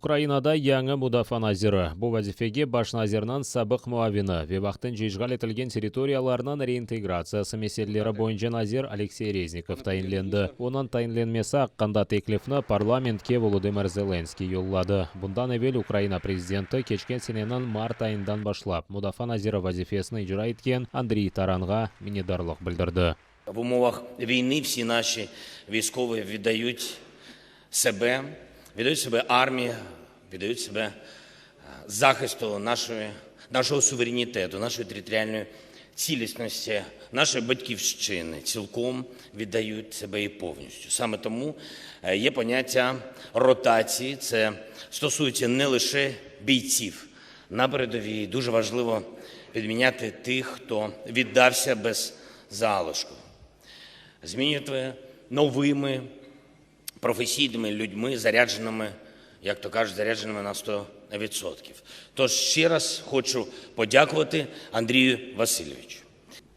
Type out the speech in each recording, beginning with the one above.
Ukrainada yañı mudafaa naziri. Bu vazifege baş nazirniñ sabıq muavini ve vaqtınca işğal etilgen territoriyalarnıñ reintegratsiyası meseleleri boyunca nazir Aleksey Reznikov tayinlendi. Onıñ tayinlenmesi aqqında teklifni parlamentke Volodımır Zelenskıy yolladı. Bundan evel Ukraina prezidenti keçken seneniñ mart ayından başlap mudafaa naziri vazifesini icra etken Andriy Taranğa minnetdarlıq bildirdi. В умовах війни всі наші військові віддають себе, віддають себе армії, віддають себе захисту нашої, нашого суверенітету, нашої територіальної цілісності, нашої батьківщини. Цілком віддають себе і повністю. Саме тому є поняття ротації. Це стосується не лише бійців на передовій. Дуже важливо підміняти тих, хто віддався без залишку. Змінювати новими професійними людьми, зарядженими, як то кажуть, зарядженими на 100%. Тож ще раз хочу подякувати Андрію Васильовичу.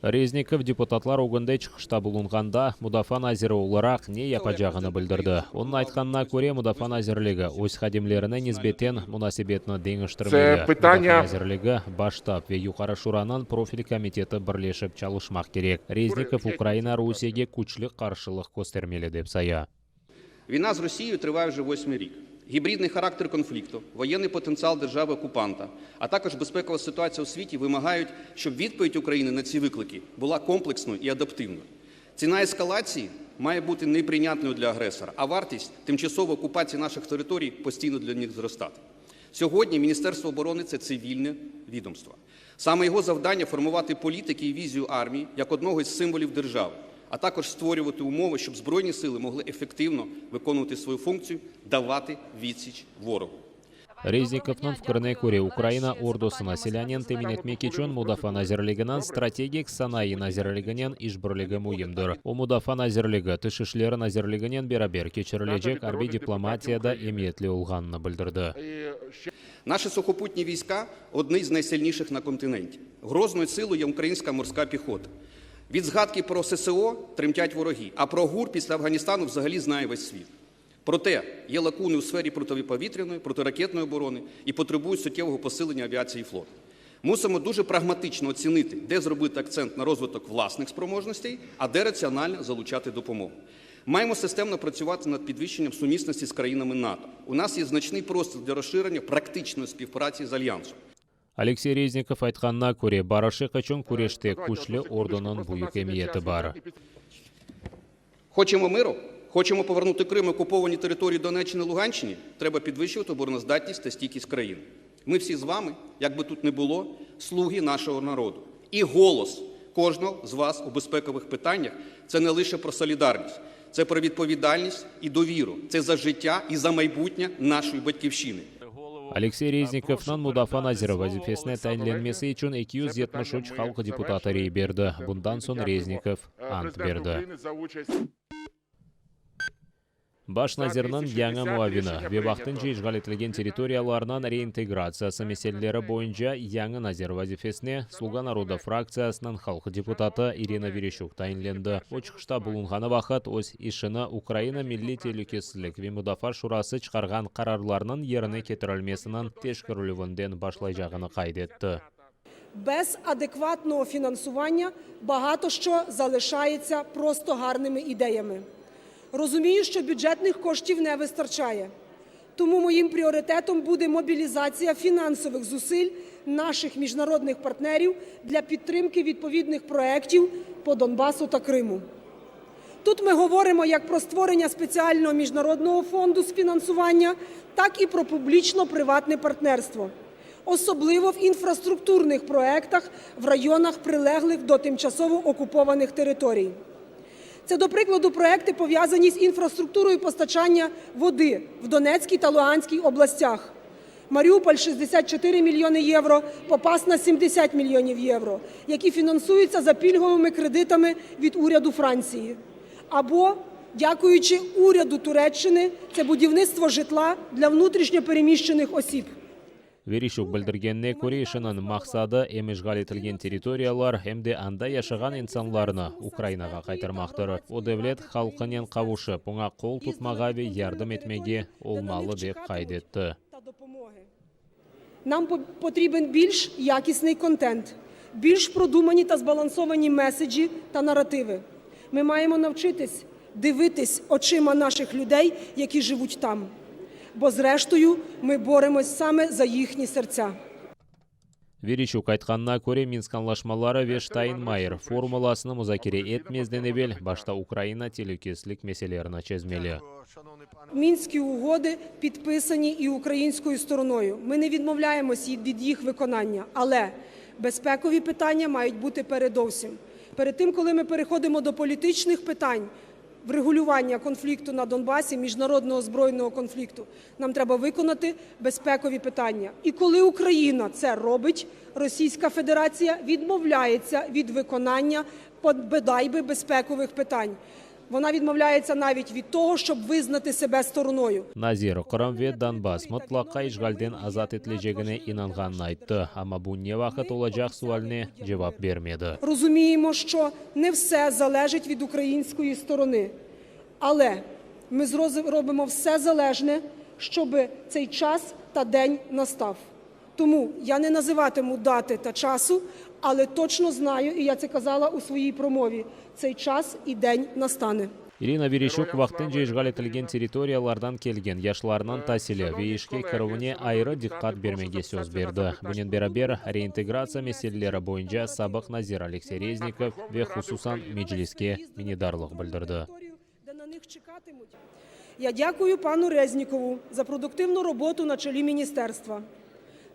Reznikov deputatlar ögünde çıqışta bulunğanda, mudafaa naziri olaraq ne yapacağını bildirdi. Onıñ aytqanına köre, Mudafaa nazirligi öz hadimlerine nisbeten munasebetni deñiştirmeli. Mudafaa nazirligi, Baş ştab ve Yuqarı Şuranıñ profil komiteti birleşip çalışmaq kerek. Reznikov Ukraina Rusiyege küçlü qarşılıq köstermeli, dep saya. Війна з Росією триває вже восьмий рік. Гібридний характер конфлікту, воєнний потенціал держави-окупанта, а також безпекова ситуація у світі вимагають, щоб відповідь України на ці виклики була комплексною і адаптивною. Ціна ескалації має бути неприйнятною для агресора, а вартість тимчасової окупації наших територій постійно для них зростати. Сьогодні Міністерство оборони – це цивільне відомство. Саме його завдання – формувати політики і візію армії як одного із символів держави, а також створювати умови, щоб Збройні сили могли ефективно виконувати свою функцію – давати відсіч ворогу. Reznikovnıñ fikrine köre, Ukraina ordusını silânen temin etmek içün Mudafaa nazirliginiñ Strategik sanayı nazirliginen işbirligi müimdir. O, Mudafaa nazirligi, Tış işleri nazirliginen beraber keçirilecek arbiy diplomatiya da emiyetli olğanını bildirdi. Наші сухопутні війська одні з найсильніших на континенті. Грозною силою є українська морська піхота. Від згадки про ССО тремтять вороги, а про ГУР після Афганістану взагалі знає весь світ. Проте є лакуни у сфері протиповітряної, протиракетної оборони і потребують суттєвого посилення авіації флоту. Мусимо дуже прагматично оцінити, де зробити акцент на розвиток власних спроможностей, а де раціонально залучати допомогу. Маємо системно працювати над підвищенням сумісності з країнами НАТО. У нас є значний простір для розширення практичної співпраці з Альянсом. Aleksey Reznikov aytqanına köre, barışıq içün küreşte küçlü ordunıñ büyük emiyeti bar. Хочемо миру? Хочемо повернути Крим і окуповані території Донеччини, Луганщини? Треба підвищувати обороноздатність та стійкість країни. Ми всі з вами, як би тут не було, слуги нашого народу. І голос кожного з вас у безпекових питаннях – це не лише про солідарність, це про відповідальність і довіру, це за життя і за майбутнє нашої Батьківщини. Aleksey Reznikovnıñ mudafaa naziri vazifesine tayinlenmesi içün 273 halq deputatı rey berdi. Bundan soñ Reznikov ant berdi. Baş nazirniñ yañı muavini ve vaqtınca işğal etilgen territoriyalarnıñ reintegratsiyası meseleleri boyunca yañı nazir vazifesine Sluga naroda fraktsiyasınıñ halq deputatı İrina Vereşçuk tayinlendi. O, çıqışta bulunğanı vaqıt öz işini Ukraina Milliy telükesizlik ve mudafaa şurası çıqarğan qararlarnıñ yerine ketirilmesiniñ teşkerilüvinden başlaycağını qayd etti. Без адекватного фінансування багато що залишається просто гарними ідеями. Розумію, що бюджетних коштів не вистачає. Тому моїм пріоритетом буде мобілізація фінансових зусиль наших міжнародних партнерів для підтримки відповідних проєктів по Донбасу та Криму. Тут ми говоримо як про створення спеціального міжнародного фонду з фінансування, так і про публічно-приватне партнерство, особливо в інфраструктурних проектах в районах, прилеглих до тимчасово окупованих територій. Це, до прикладу, проекти, пов'язані з інфраструктурою постачання води в Донецькій та Луганській областях. Маріуполь – 64 мільйони євро, Попасна – 70 мільйонів євро, які фінансуються за пільговими кредитами від уряду Франції. Або, дякуючи уряду Туреччини, це будівництво житла для внутрішньо переміщених осіб. Vereşçuk bildirgenine köre, işiniñ maqsadı, em işğal etilgen territoriyalar, em de anda yaşağan insanlarnı Ukrainağa qaytarmaqtır. O, devlet halqınen qavuşıp, oña qol tutmağa ve yardım etmege olmalı, dep qayd etti. Нам потрібен більш якісний контент, більш продумані та збалансовані меседжі та наративи. Ми маємо навчитись дивитись очима наших людей, які живуть там. Бо, зрештою, ми боремось саме за їхні серця. Vereşçuk aytqanına köre, Minsk añlaşmaları ve Ştaynmayyer formulasını muzakere etmezden evel başta Ukraina telükesizlik meselelerini çezmeli. Мінські угоди підписані і українською стороною. Ми не відмовляємось від їх виконання, але безпекові питання мають бути передовсім. Перед тим, коли ми переходимо до політичних питань врегулювання конфлікту на Донбасі, міжнародного збройного конфлікту, нам треба виконати безпекові питання. І коли Україна це робить, Російська Федерація відмовляється від виконання бодай би безпекових питань. Вона відмовляється навіть від того, щоб визнати себе стороною. Nazir, Qırım ve Donbass mıtlaqa işğalden azat etilecegine inanğanını ayttı, amma bu ne vaqıt olacaq sualine cevap bermedi. Розуміємо, що не все залежить від української сторони. Але ми робимо все залежне, щоб цей час та день настав. Тому я не називатиму дати та часу, але точно знаю, і я це казала у своїй промові, цей час і день настане. İrina Vereşçuk vaqtınca işğal etilgen territoriyalardan kelgen yaşlarnıñ tasili ve işke kirüvine ayrı diqqat bermege söz berdi. Bunen beraber, reintegratsiya meseleleri boyunca sabıq nazir Aleksey Reznikov ve hususan Mecliske minnetdarlıq bildirdi. Де на них чекатимуть. Я дякую пану Резнікову за продуктивну роботу на чолі міністерства.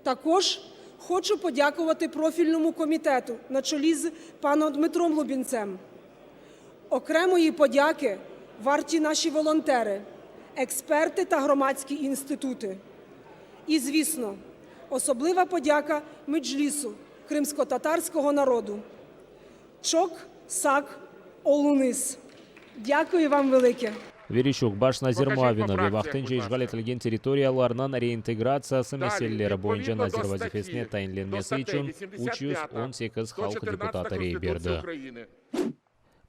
Також хочу подякувати профільному комітету на чолі з паном Дмитром Лубінцем. Окремої подяки варті наші волонтери, експерти та громадські інститути. І, звісно, особлива подяка Меджлісу кримськотатарського народу. Çoq sağ oluñız. Дякую вам велике. Vereşçuk, baş nazir Покажіть по muavini ve фракціях, vaqtınca будь ласка. işğal etilgen territoriyalarnıñ reintegratsiyası Далі, meseleleri boyunca відповідно nazir до vazifesine статті, до tayinlenmesi статей içün 85, 318 halq 114 deputatı rey Конституції berdi. України.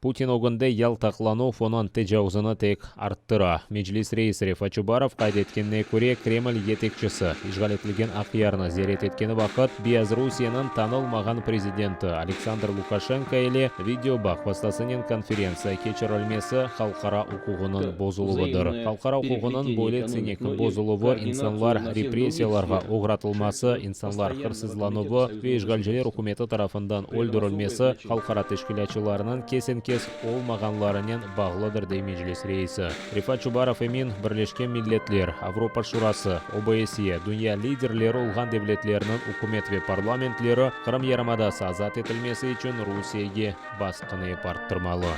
Putin ögünde yaltaqlanuv onıñ tecavuzını tek arttıra. Meclis reisi Refat Çubarov qayd etkenine köre, Kreml yetekçisi işğal etilgen Aqyarnı ziyaret etkeni vaqıt Beyazrusiyeniñ tanılmağan prezidenti Aleksandr Lukaşenko ile videobağ vastasınen konferentsiya keçirilmesi halqara uquğınıñ bozuluvıdır. Halqara uquğınıñ böyle tsinik bozuluvı, insanlar repressiyalarğa oğratılması, insanlar hırsızlanuvı ve işğalciler ükümeti tarafından öldürilmesi halqara teşkilâtçılarınıñ kesen-kes olmağanlarınen bağlıdır, dey Meclis reisi. Refat Çubarov emin, Birleşken Milletler, Avropa Şurası, OBSE, dünya liderleri olğan devletlerniñ ükümet ve parlamentleri Qırım yarımadası azat etilmesi içün Rusiyege basqını ep arttırmalı.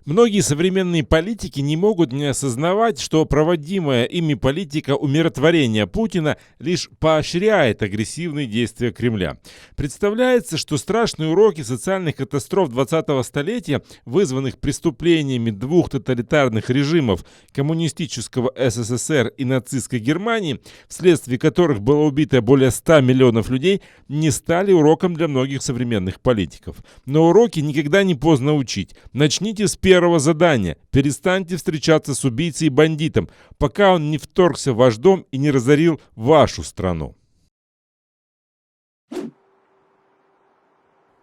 Многие современные политики не могут не осознавать, что проводимая ими политика умиротворения Путина лишь поощряет агрессивные действия Кремля. Представляется, что страшные уроки социальных катастроф 20-го столетия, вызванных преступлениями двух тоталитарных режимов коммунистического СССР и нацистской Германии, вследствие которых было убито более 100 миллионов людей, не стали уроком для многих современных политиков. Но уроки никогда не поздно учить. Начните с первого задания. Перестаньте встречаться с убийцей и бандитом, пока он не вторгся в ваш дом и не разорил вашу страну.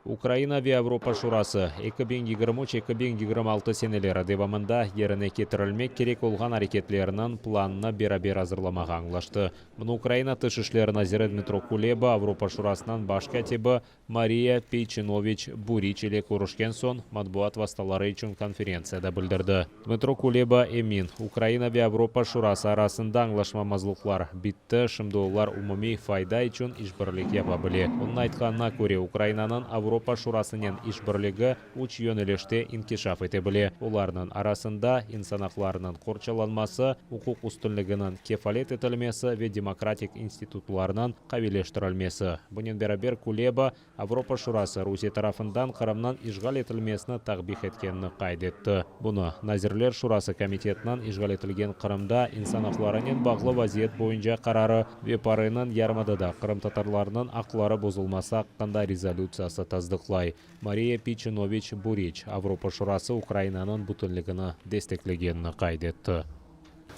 Ukraina ve Avropa Şurası 2023 2026 seneleri devamında yerine ketirilmek kerek olğan areketleriniñ planını beraber azırlamağa añlaştı. Bunı Ukraina Tış işler naziri Dmitro Kuleba Avropa Şurasınıñ baş kâtibi Mariya Peyçinoviç Buriç ile körüşken soñ matbuat vastaları içün konferentsiyada bildirdi. Dmitro Kuleba emin, Ukraina ve Avropa Şurası arasında añlaşmamazlıqlar bitti, şimdi olar umumiy fayda içün işbirlik yapa bile. Onıñ aytqanına köre, Ukrainanıñ Avropa Şurasınen işbirligi üç yönelişte inkişaf ete bile. Olarnıñ arasında insan aqlarınıñ qorçalanması, uquq üstünliginiñ kefalet etilmesi ve demokratik institutlarnıñ qaviyleştirilmesi. Bunen beraber Kuleba Avropa Şurası Rusiye tarafından Qırımnıñ işğal etilmesini takbih etkenini qayd etti. Bunı Nazirler Şurası komitetiniñ işğal etilgen Qırımda insan aqlarınen bağlı vaziyet boyunca qararı ve PAREniñ yarımadada qırımtatarlarnıñ aqları bozulması aqqında rezolütsiyası tasdıqlay. Mariya Peyçinoviç Buriç Avropa Şurası Ukrainanıñ bütünligini desteklegenini qayd etti.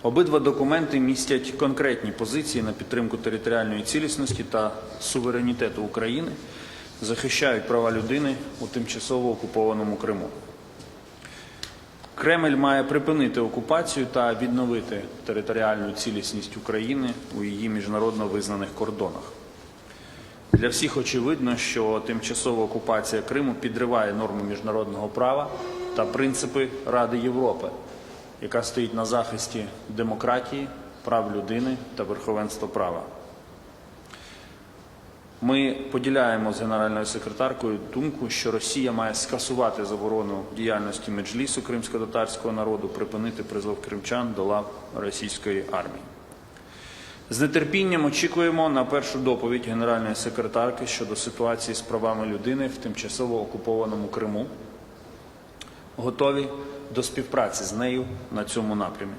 Обидва документи містять конкретні позиції на підтримку територіальної цілісності та суверенітету України, захищають права людини у тимчасово окупованому Криму. Кремль має припинити окупацію та відновити територіальну цілісність України у її міжнародно визнаних кордонах. Для всіх очевидно, що тимчасова окупація Криму підриває норми міжнародного права та принципи Ради Європи, яка стоїть на захисті демократії, прав людини та верховенства права. Ми поділяємо з генеральною секретаркою думку, що Росія має скасувати заборону діяльності Меджлісу кримськотатарського народу, припинити призов кримчан до лав російської армії. З нетерпінням очікуємо на першу доповідь генеральної секретарки щодо ситуації з правами людини в тимчасово окупованому Криму. Готові до співпраці з нею на цьому напрямі.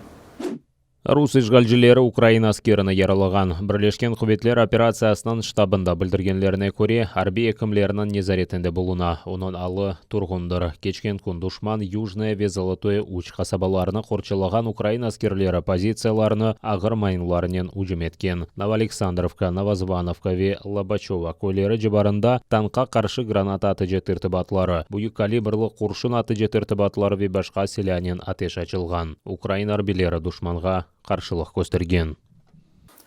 Rus işğalcileri ukrain askerini yaralağan. Birleşken quvetler operatsiyasınıñ ştabında bildirgenlerine köre, arbiy ekimlerniñ nezaretinde buluna. Onıñ alı turğundır. Keçken kün duşman Yujnoye ve Zolotoye üç qasabalarını qorçalağan ukrain askerleri pozitsiyalarına ağır mayınlarnen ücüm etken. Novoaleksandrovka, Novozvanovka ve Lobaçövo köyleri civarında tankqa qarşı granata atıcı tertibatları, büyük kalibrli qurşun atıcı tertibatları ve başqa silânen ateş açılğan. Ukrain arbiyleri duşmanğa qarşılıq köstergen.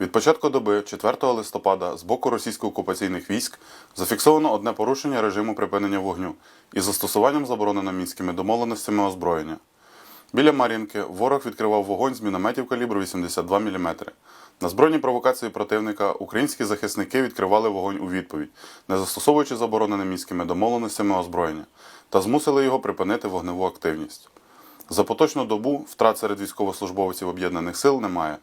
Від початку доби, 4 листопада, з боку російсько-окупаційних військ зафіксовано одне порушення режиму припинення вогню із застосуванням забороненого мінськими домовленостями озброєння. Біля Мар'їнки ворог відкривав вогонь з мінометів калібру 82 мм. На збройні провокації противника українські захисники відкривали вогонь у відповідь, не застосовуючи заборонене мінськими домовленостями озброєння, та змусили його припинити вогневу активність. За поточну добу втрат серед військовослужбовців об'єднаних сил немає.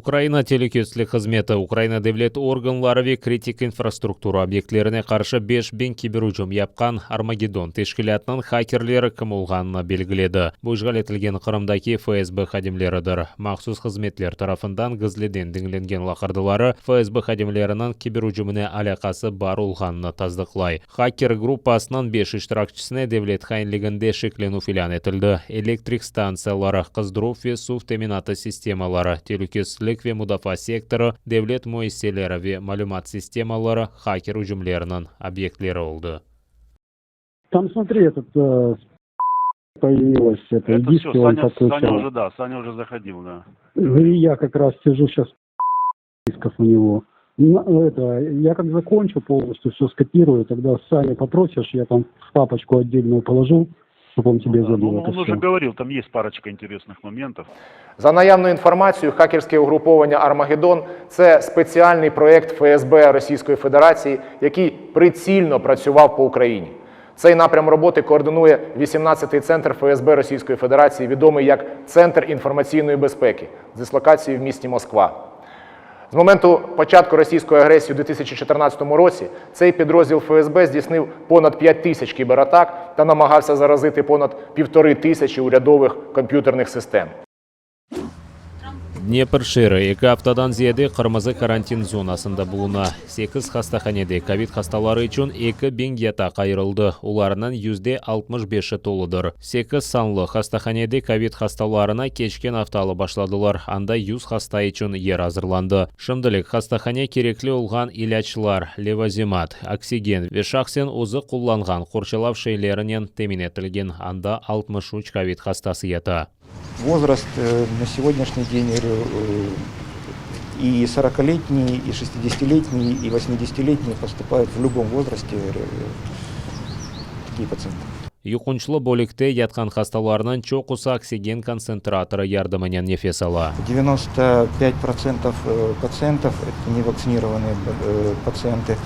Ukraina telükesizlik hızmeti Ukraina devlet organları ve kritik infrastruktura obyektlerine qarşı 5000 kiberücüm yapqan Armageddon teşkilâtınıñ hakerleri kim olğanını belgiledi. Bu işğal etilgen Qırımdaki FSB hadimleridir. Mahsus hızmetler tarafından gizliden diñlengen laqırdıları FSB hadimleriniñ kiberücümine alâqası bar olğanını tasdıqlay. Haker gruppasınıñ beş iştirakçisine devlet hainliginde şeklenüv ilân etildi. Elektrik stantsiyaları, qızdıruv ve suv teminatı sistemaları, telükesizlik ve mudafaa sektorı, devlet müessiseleri ve malümat sistemaları haker ücümleriniñ obyektleri oldı. Там, смотри, этот появилась, это, Это диски все, он Саня, подключал. Саня уже, да, Саня уже заходил, да. Ну и я как раз сижу сейчас дисков у него. Это, я как закончу полностью, все скопирую, тогда Саню попросишь, я там в папочку отдельную положу, чтобы он тебе Ну, да, залил ну, это он все. уже говорил, там есть парочка интересных моментов. За наявною інформацією, хакерське угруповання Армагеддон це спеціальний проєкт ФСБ Російської Федерації, який прицільно працював по Україні. Цей напрям роботи координує 18-й центр ФСБ Російської Федерації, відомий як Центр інформаційної безпеки з дислокацією в місті Москва. З моменту початку російської агресії у 2014 році цей підрозділ ФСБ здійснив понад 5 тисяч кібератак та намагався заразити понад 1,5 тисячі урядових комп'ютерних систем. Dnepr şeeri eki aftadan ziyade qırmızı karantin zonasında buluna. Sekiz hastahanede kovid hastaları içün 2000 yataq ayırıldı, olarnıñ 65%-i toludır. Sekiz sanlı hastahanede kovid hastalarına keçken afta alıp başladılar, anda 100 hasta içün yer azırlandı. Şimdilik hastahane kerekli olğan ilâclar, levazimat, oksigen ve şahsen özü qullanğan qorçalav şeylerinen temin etilgen, anda 63 kovid hastası yata. Возраст на сегодняшний день, говорю, и 40-летние, и 60-летние, и 80-летние поступают в любом возрасте, говорю, такие пациенты. Yuqunçlı bölükte yatqan hastalarnıñ çoqusı oksigen kontsentratorı yardımınen nefes ala. 95% пациентов – это невакцинированные пациенты.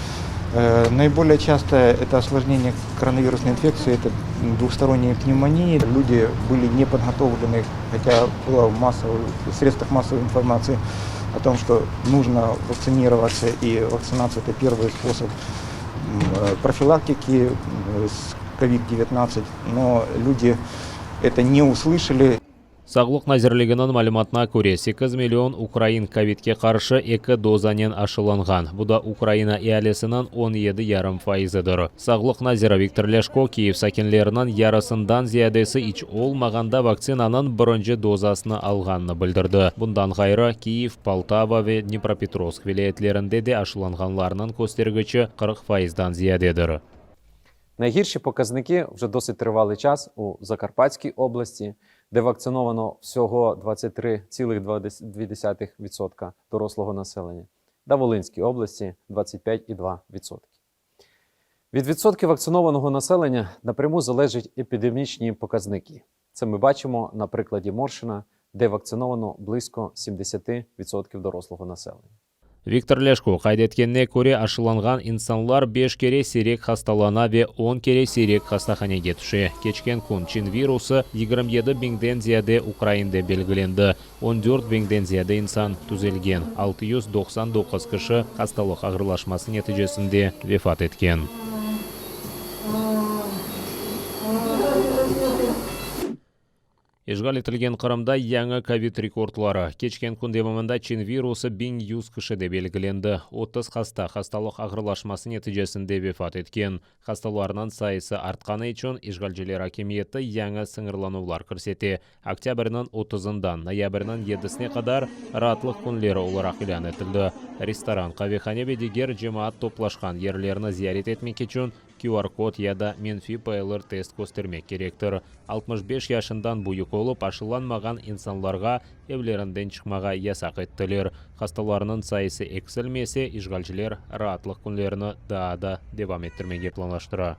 Наиболее часто это осложнение коронавирусной инфекции, это двухсторонние пневмонии. Люди были не подготовлены, хотя было в, массовых, в средствах массовой информации о том, что нужно вакцинироваться, и вакцинация – это первый способ профилактики с COVID-19, но люди это не услышали. Sağlıq nazirliginiñ malümatına köre, 8 million ukrain kovidke qarşı eki dozanen aşılanğan, bu da Ukraina ealisiniñ on yedi yarım faizidir. Sağlıq naziri Viktor Lâşko, Kiyev sakinleriniñ yarısından ziyadesi iç olmağanda vaktsinanıñ birinci dozasını alğanını bildirdi. Bundan ğayrı, Kiyev, Poltava ve Dnipropetrovsk vilâyetlerinde de aşılanğanlarnıñ köstergiçi 40 faizdan ziyadedir. Найгірші показники вже досить тривалий час у Закарпатській області, де вакциновано всього 23,2% дорослого населення, та Волинській області 25,2%. Від відсотків вакцинованого населення напряму залежать епідемічні показники. Це ми бачимо на прикладі Моршина, де вакциновано близько 70% дорослого населення. Viktor Lâşko qayd etkenine köre, aşılanğan insanlar beş kere siyrek hastalana ve 10 kere siyrek hastahanege tüşe. Keçken kün Çin virusı 27 biñden ziyade ukrainde belgilendi. 14 biñden ziyade insan tüzelgen, 699 kişi hastalıq ağırlaşması neticesinde vefat etken. İşğal etilgen Qırımda yañı kovid rekordları. Keçken kün devamında Çin virusı 1100 kişide belgilendi. 30 hasta hastalıq ağırlaşması neticesinde vefat etken. Hastalarnıñ sayısı artqanı içün işğalciler akimiyeti yañı sıñırlanuvlar kirsete. Oktâbrniñ 30-ından noyabrniñ 7-sine qadar raatlıq künleri olaraq ilân etildi. Restoran, qavehane ve diger cemaat toplaşqan yerlerni ziyaret etmek içün QR-kod ya da menfiy PCR-test köstermek kerektir. 65 yaşından büyük olıp aşılanmağan insanlarğa evlerinden çıqmağa yasaq ettiler. Hastalarnıñ sayısı eksilmese, işğalciler raatlıq künlerini daa da devam ettirmege planlaştıra.